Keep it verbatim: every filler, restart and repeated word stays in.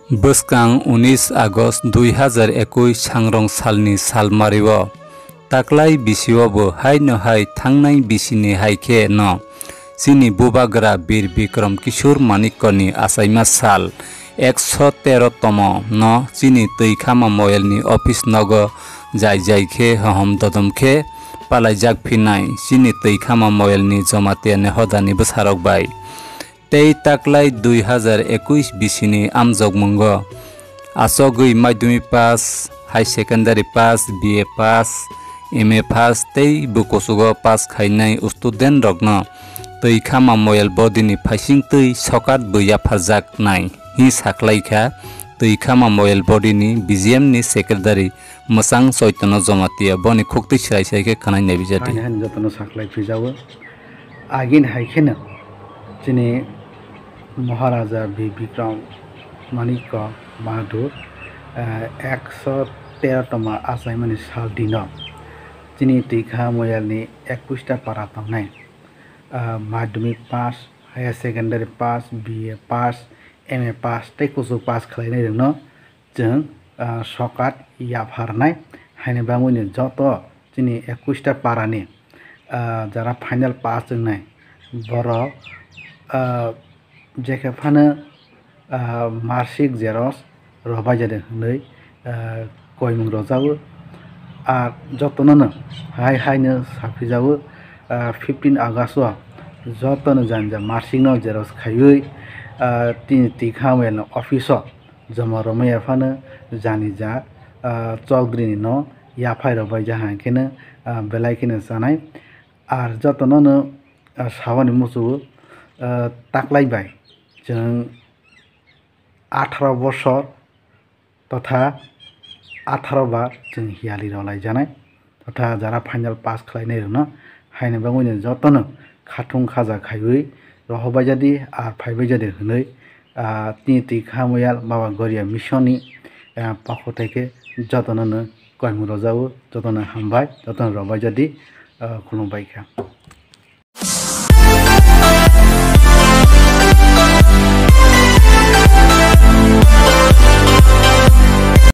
Bwskang unis August dui hazar ekush sangrong salni salmario taklai bisiobo haino hai thangnai bisini hai khe no chini bubagra Bir Bikram Kishore Manikkoni achaima sal ekso tero tomo no chini twi khama moyelni office nogo jai jai khe hohom dodom khe palaijak phinai chini twi khama moyelni Jamatia ni hodani bwsarok bai. Tei taklai dui hazar ekush bisini amjokmungo achogwi madhyamik pass, high secondary pass, B A pass, M A pass tei bw kuchugo pass khainai student rokno twi khama moyel bodini phaising twi sokat bw yapharjaknai hwnwi saklaikha twi khama moyel bodini B G M ni secretary Mwchang Chaitanya Jamatia boni khuktwi swrai swrai khe khwnai naibijadi. Ani hani jotono saklai phijago. Agini hai kheno chini Maharaja Bir Bikram Manikya Bahadur, eh, ekso tero toma achaimani sal dino chini twi khama moyelni ekush ta para tongnai, eh, madhyamik pass, higher secondary pass, B A pass, M A pass tei kuchuk pass khlainai rokno chwng, ah, sokat yapharnai haini bagwino joto chini ekush ta parani, ah, jara final pass wngnai borok, ah, jekhe phano, ah, marksheet xerox rwbaijadi hwnwi, ah, koimung rwjago. Ar jotonono hai haino saphijago, ah, fifteen August o jotono jani ja marksheet no xerox khaiwi, ah, tini twi khama moyelni office o joma romwi ya phano jani ja, ah, Chaudhary ni no yaphai rwbaijak hwnkheno, ah, belai kheno chanai. Ar jotono no, ah, saboni muchungo, ah, taklai bai chwng atharo bosor totha atharo bar chwng hiyali rwlaijanai. Totha jara final pass khlainai rokno haini bagwino jotono khathung khaja khaiwi rohorbaijadi ar phaibaijadi hwnwi, ah, tini twi khama moyel Baba Goria Mission ni, ah, pokho thai khe jotono no koimung rwjago, jotono hambai, jotono rwbaijadi, ah, khulumbaikha.